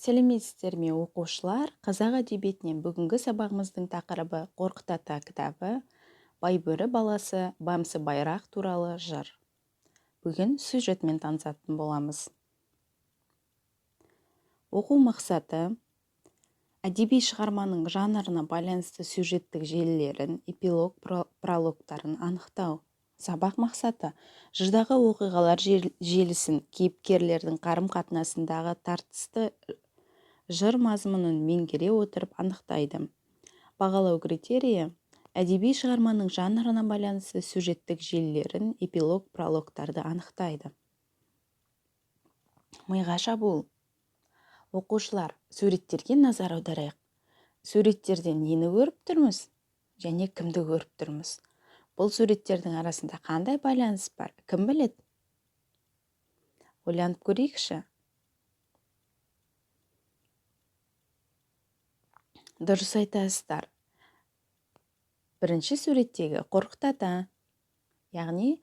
Сәлеметсіздер ме, оқушылар! Қазақ әдебиетінен бүгінгі сабағымыздың тақырыбы «Қорқыт ата» кітабы, Байбөрі баласы Бамсы Байрақ туралы жыр. Бүгін сюжетмен танысатын боламыз. Оқу мақсаты: әдеби шығарманың жанрына байланысты сюжеттік желілерін, эпилог, прологтарын анықтау. Сабақ мақсаты: жырдағы оқиғалар желісін, кейіпкерлердің қарым-қатынасындағы тартысты жыр мазмұнын меңгере отырып анықтайды. Бағалау критерийі: әдеби шығарманың жанрына байланысты сюжеттік желілерін, эпилог, прологтарды анықтайды. Миға шабуыл. Оқушылар, суреттерге назар аударайық. Суреттерден нені көріп тұрмыз және кімді көріп тұрмыз? Бұл суреттердің арасында қандай байланыс бар? Кім біледі? Ойланып көрейікші. Дұрыс айтасыздар. Бірінші суреттегі Қорқыт ата, яғни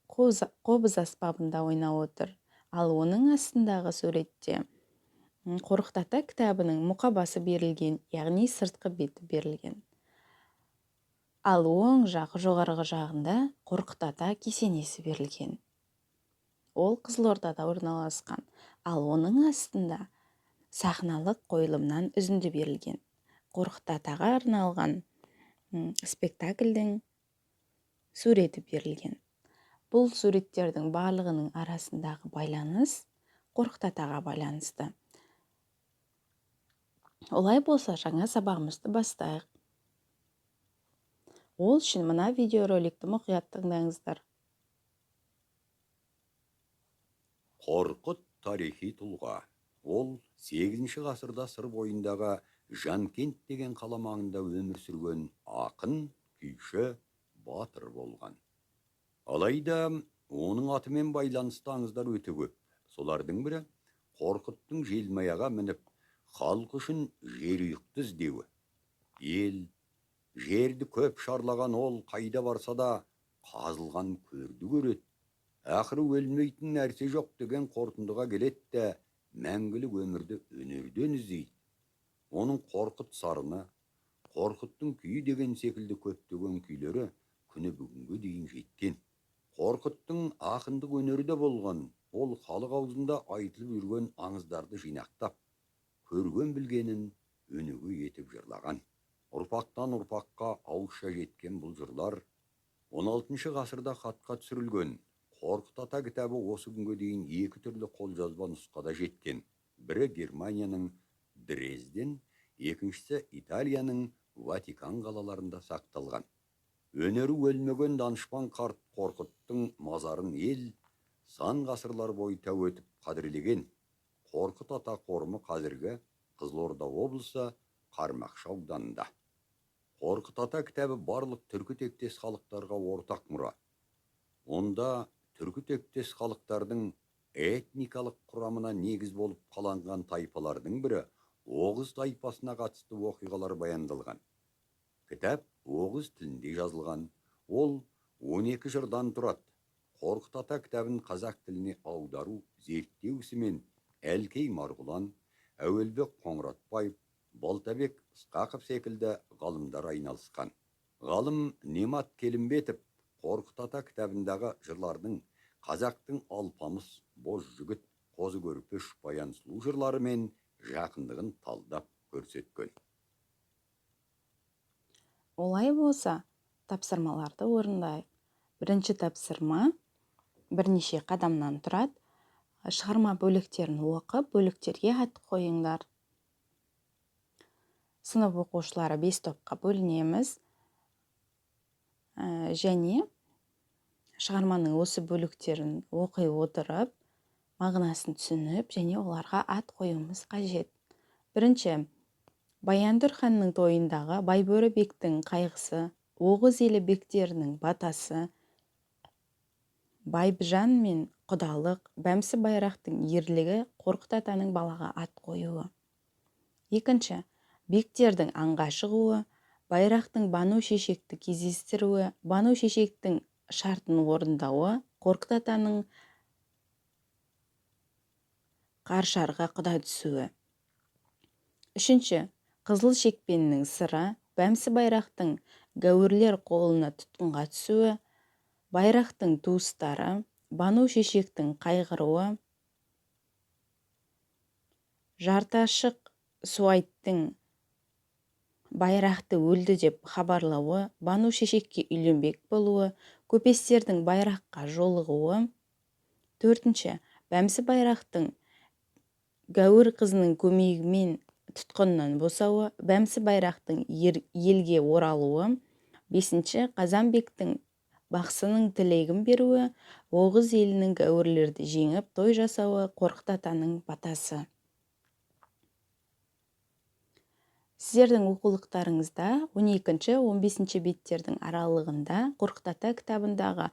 қобыз аспабында ойнап отыр. Ал оның астындағы суретте Қорқыт ата кітабының мұқабасы берілген, яғни сыртқы беті берілген. Ал оң жақ жоғарғы жағында Қорқыт ата кесенесі берілген. Ол Қызылордада орналасқан. Ал оның астында сахналық қойылымнан үзінді берілген. Қорқыт атаға арналған спектакльдің суреті берілген. Бұл суреттердің барлығының арасындағы байланыс Қорқыт атаға байланысты. Олай болса, жаңа сабағымызды бастайық. Ол үшін мына видеороликті мұқият тыңдаңыздар. Қорқыт тарихи тұлға. Ол 8 ғасырда Сыр бойындағы Жанкент деген қала маңында өмір сүрген ақын, күйші, батыр болған. Алайда оның атымен байланысты аңыздар өте көп. Солардың бірі Қорқыттың желмаяға мініп, халық үшін жерұйықты іздеуі. Ел, жерді көп шарлаған ол қайда барса да қазылған көрді көреді. Ақыры өлмейтін нәрсе жоқ деген қорытындыға келеді де, мәңгілік өмірді өнерден іздейді. Оның Қорқыт сарыны, Қорқыттың күйі деген секілді көптеген күйлері күні бүгінге дейін жеткен. Қорқыттың ақындық өнері де болған, ол халық аузында айтылып жүрген аңыздарды жинақтап, көрген білгенін өнеге етіп жырлаған. Ұрпақтан ұрпаққа ауызша жеткен бұл жырлар 16 ғасырда хатқа түсірілген. Қорқыт ата кітабы осы күнге дейін екі түрлі қолжазба нұсқада жеткен. Бірі Германияның Дрезден, екіншісі Италияның Ватикан қалаларында сақталған. Өнері өлмеген данышпан қарт Қорқыттың мазарын ел сан ғасырлар бойы тәу етіп қадірлеген. Қорқыт ата қорымы қазіргі Қызылорда облысы Қармақшы ауданында. Қорқыт ата кітабы барлық түркі тектес халықтарға ортақ мұра. Онда түркі тектес халықтардың этникалық құрамына негіз болып қаланған тайпалардың бірі Оғыз тайпасына қатысты оқиғалар баяндалған. Кітап оғыз тілінде жазылған. Ол 12 жырдан тұрады. Қорқыт ата кітабын қазақ тіліне аудару, зерттеу ісімен Әлкей Марғұлан, Әуелбек Қоңыратбаев, Балтабек Ысқақов секілді ғалымдар айналысқан. Ғалым Немат Келімбетов Қорқыт ата кітабындағы жырлардың қазақтың Алпамыс, Боз жігіт, Қозы Көрпеш, Баян сұлу жырларымен жақындығын талдап көрсеткен. Олай болса, тапсырмаларды орындайық. Бірінші тапсырма бірнеше қадамнан тұрады. Шығарма бөліктерін оқып, бөліктерге ат қойыңдар. Сынып оқушылары 5 топқа бөлінеміз. Және шығарманың осы бөліктерін оқи отырып, мағынасын түсініп, және оларға ат қоюымыз қажет. Бірінші, Баяндүр ханның тойындағы Байбөрі бектің қайғысы, Оғыз елі бектерінің батасы, Байбіжан мен құдалық, Бәмсі Байрақтың ерлігі, Қорқыт атаның балаға ат қоюы. Екінші, бектердің аңға шығуы, Байрақтың Бану шешекті кездестіруі, Бану шешектің шартын орындауы, Қорқыт атаның Қаршарға құда түсуі. Үшінші, қызыл шекпеннің сыры, Бәмсі Байрақтың гәуірлер қолына тұтқынға түсуі, Байрақтың туыстары, Бану Шешектің қайғыруы, Жарташық Суайттың Байрақты өлді деп хабарлауы, Бану Шешекке үйленбек болуы, көпестердің Байраққа жолығуы. Төртінші, Бәмсі Байрақтың гәуір қызының көмегімен тұтқыннан босауы, Бәмсі Байрақтың елге оралуы. Бесінші, Қазанбектің бақсының тілегін беруі, Оғыз елінің гәуірлерді жеңіп той жасауы, Қорқыт атаның батасы. Сіздердің оқулықтарыңызда 12-ші, 15-ші беттердің аралығында Қорқыт ата кітабындағы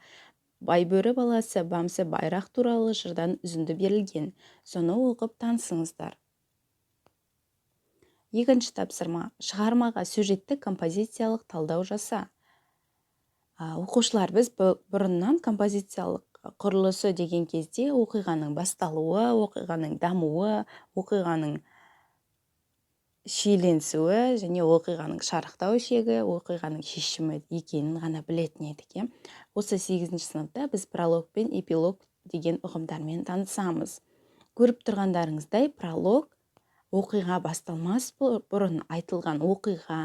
Байбөрі баласы Бамсы Байрақ туралы жырдан үзінді берілген. Соны оқып танысыңыздар. Екінші тапсырма. Шығармаға сюжетті композициялық талдау жаса. Оқушылар, біз бұрыннан композициялық құрылысы деген кезде оқиғаның басталуы, оқиғаның дамуы, оқиғаның шиеленісуі және оқиғаның шарықтау шегі, оқиғаның шешімі екенін ғана білетін едік. Осы 8-ші сыныпта біз пролог пен эпилог деген ұғымдармен танысамыз. Көріп тұрғандарыңыздай, пролог оқиға басталмас бұрын айтылған оқиға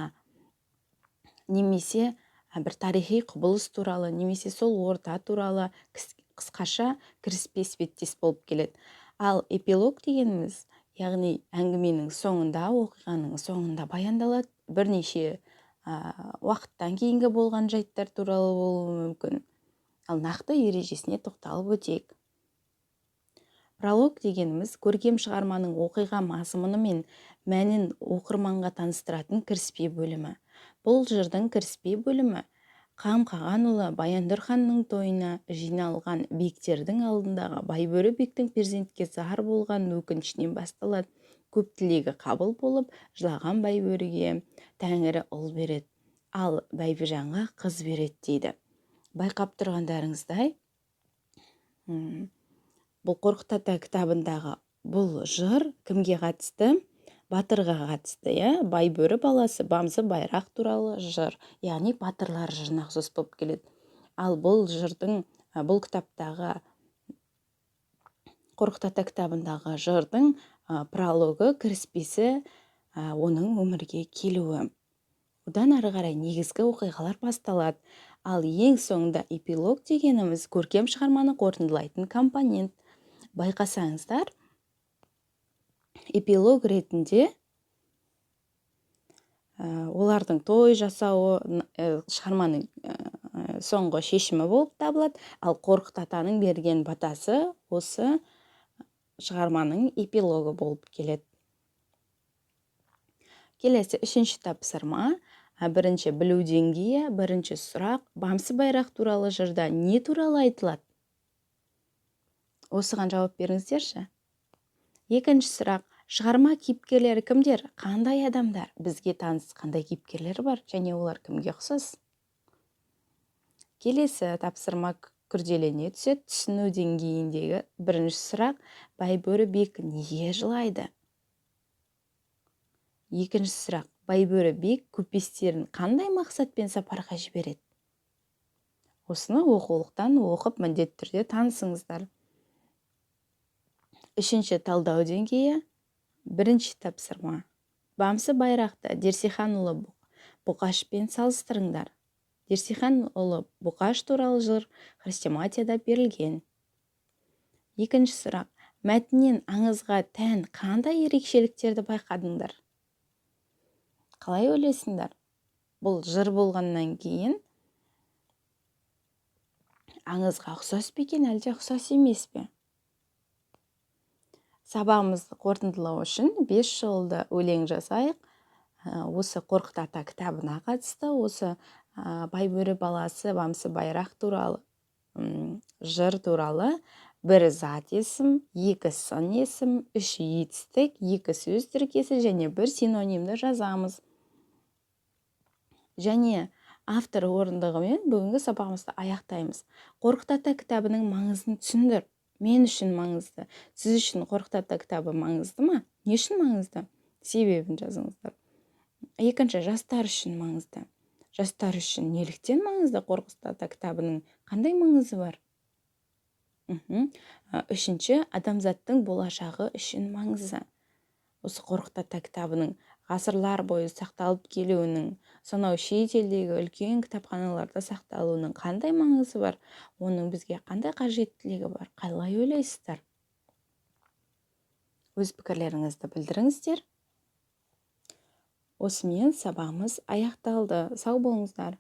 немесе бір тарихи құбылыс туралы, немесе сол орта туралы қысқаша кіріспе іспеттес болып келеді. Ал эпилог дегеніміз, яғни әңгіменің соңында, оқиғаның соңында баяндалады, бірнеше уақыттан кейінгі болған жайттар туралы болуы мүмкін. Ал нақты ережесіне тоқталып өтейік. Пролог дегеніміз көркем шығарманың оқиға мазмұны мен мәнін оқырманға таныстыратын кіріспе бөлімі. Бұл жырдың кіріспе бөлімі Қам Қағанұлы Баяндыр ханның тойына жиналған бектердің алдындағы Байбөрі бектің перзентке зар болған өкінішінен басталады. Көп тілегі қабыл болып, жылаған Байбөріге тәңірі ұл береді, ал Бәйбіжанға қыз береді дейді. Байқап тұрғандарыңыздай, бұл Қорқыт ата кітабындағы бұл жыр кімге қатысты? Батырға қатысты, иә? Байбөрі баласы Бамсы Байрақ туралы жыр, яғни батырлар жырына ұқсас болып келеді. Ал бұл жырдың, бұл кітаптағы Қорқыт ата кітабындағы жырдың прологы, кіріспесі, оның өмірге келуі. Одан ары қарай негізгі оқиғалар басталады. Ал ең соңында эпилог дегеніміз көркем шығарманы қорытындылайтын компонент. Байқасаңыздар, эпилог ретінде олардың той жасауы шығарманың соңғы шешімі болып табылады. Ал Қорқыт атаның берген батасы осы шығарманың эпилогы болып келеді. Келесі үшінші тапсырма. Бірінші білу деңгейі, бірінші сұрақ. Бамсы Байрақ туралы жырда не туралы айтылады? Осыған жауап беріңіздерші. Екінші сұрақ. Шығарма кейіпкерлері кімдер? Қандай адамдар? Бізге таныс қандай кейіпкерлер бар және олар кімге ұқсас? Келесі тапсырма күрделене түседі. Түсіну деңгейіндегі бірінші сұрақ. Байбөрі бек неге жылайды? Екінші сұрақ. Байбөрі бек көпестерін қандай мақсатпен сапарға жібереді? Осыны оқулықтан оқып міндетті түрде танысыңыздар. Үшінші талдау деңгейі. Бірінші тапсырма. Бамсы Байрақты Дерсиханұлы Бұқашпен салыстырыңдар. Дерсиханұлы Бұқаш туралы жыр хрестоматияда берілген. Екінші сұрақ. Мәтіннен аңызға тән қандай ерекшеліктерді байқадыңдар? Қалай ойлайсыңдар? Бұл жыр болғаннан кейін аңызға ұқсас па екен, әлде ұқсас емес пе? Сабағымызды қорытындылау үшін 5 жолды өлең жасайық. Осы Қорқыт ата кітабына қатысты, осы Байбөрі баласы Бамсы Байрақ туралы жыр туралы бір зат есім, 2 сын есім, 3 етістік, 2 сөз тіркесі және бір синонимді жазамыз. Және автор орындығымен бүгінгі сабағымызды аяқтаймыз. Қорқыт ата кітабының маңызын түсіндір. Мен үшін маңызды. Сіз үшін Қорқыт ата кітабы маңызды ма? Не үшін маңызды? Себебін жазыңыздар. Екінші, жастар үшін маңызды. Жастар үшін неліктен маңызды? Қорқыт ата кітабының қандай маңызы бар? Үшінші, адамзаттың болашағы үшін маңызы. Осы Қорқыт ата кітабының ғасырлар бойы сақталып келуінің, сонау шетелдегі үлкен кітапханаларда сақталуының қандай маңызы бар? Оның бізге қандай қажеттілігі бар? Қалай ойлайсыздар? Өз пікірлеріңізді білдіріңіздер. Осымен сабағымыз аяқталды. Сау болыңыздар.